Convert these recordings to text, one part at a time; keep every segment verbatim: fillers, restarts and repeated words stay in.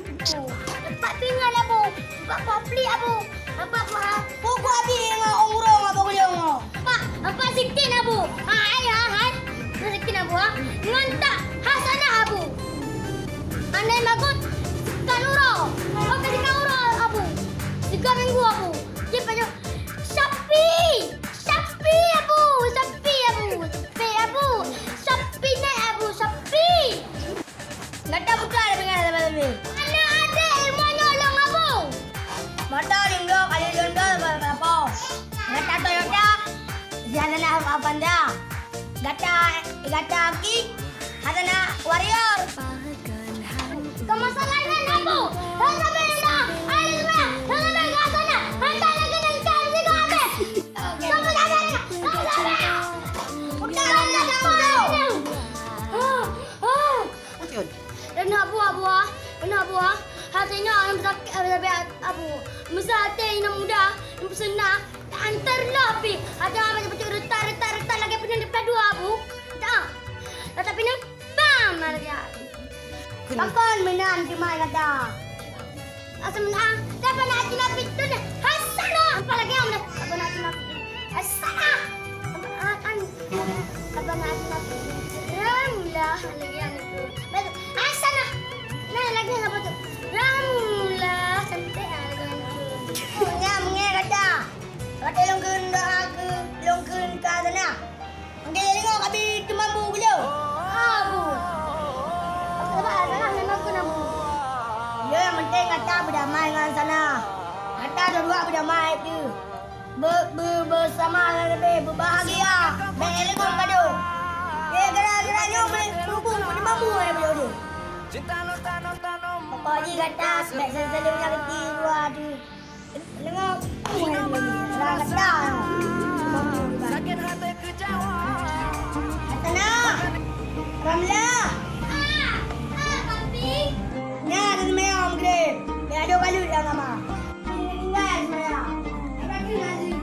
Empat pingan, Abu. Empat kopli, Abu. Empat maha. Pukul habis ngon urong, Abu Gulung. Empat, empat sikin, Abu. Hai, hai, hai. Empat sikin, Abu, ha. Ngon tak Hasanah, Abu. Andai magot, sikan uroe. Oke, sikan uroe, Abu. Tiga minggu, Abu. Cip aja. Sapi! Sapi, Abu! Sapi, Abu! Sapi, Abu! Sapi naik, Abu! Sapi! Gata buka dah dengan sabar-sabar. Anak adek ilmu nyolong, Abu! Mata linggok, ada linggok, berapa? Gata Toyota, jangan nak apa anda. Gata, gata Ki, Hasanah Warrior. Keumasalah nyan, Abu. Hana bela, ayo bela. Hana bela sana. Hantar lagi nangka sigoe habéh. Sama-sama. Sama-sama. Udah, udah, udah, udah. Ah, ah. Betul. Dan Abu, Abu, ah. Dan Abu, ah. Hatinya orang sakit, Abu, Abu. Masa hati yang muda, yang pesenah, tak antar lah, Abi. Ada macam-macam retak, retak, retak lagi penuh di dua, Abu. Tak. Tapi ni Bang, malah dia. Pakon meunan cuma kata. Asal meunan, siapa nak hati Nabi tu ni? Hasanah. Apa lagi yang dah? Apa nak hati Nabi? Hasanah. Apa, ah, an-, apa nak hati Nabi? Ramlah lagi yang itu. Baik, Hasanah. Nah, lagi apa tu? Ramlah, cantik ah, lagi yang itu. Oh, nyam nge kata. Kata lungkun doa ke, lungkun ka sana. Angke lingok abi teumambu geulo. Abu. Sabab salah memang keu nabu. Ya, yang penting gata beudamai ngon sana. Gata dua-dua beudamai tu. Be, be, beusama leubeh beubahagia. Bèk leugon gadoh. Ya, gara-gara nyoe bèk lungkun teumambu ai beujodoh. Pokok jih gata bèk saléng-saléng nyang dua tu. Deungoe, sakét hati keujawa. Hasanah, Ramlah. Ah, ah, Papi. Nyan, Ramlah, Om Grip. Ya, aduh, balut dah, Mama. Tinggal, Ramlah. Apa tu, Nazim?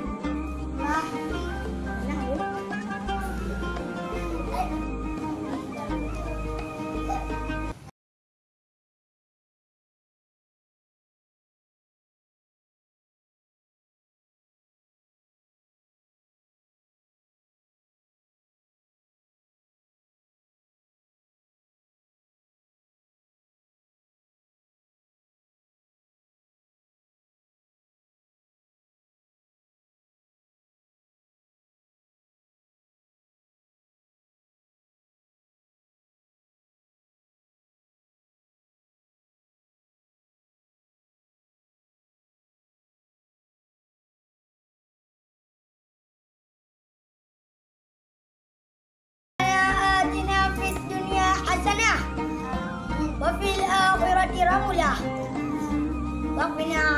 Mah. Nah, yuk. Mina.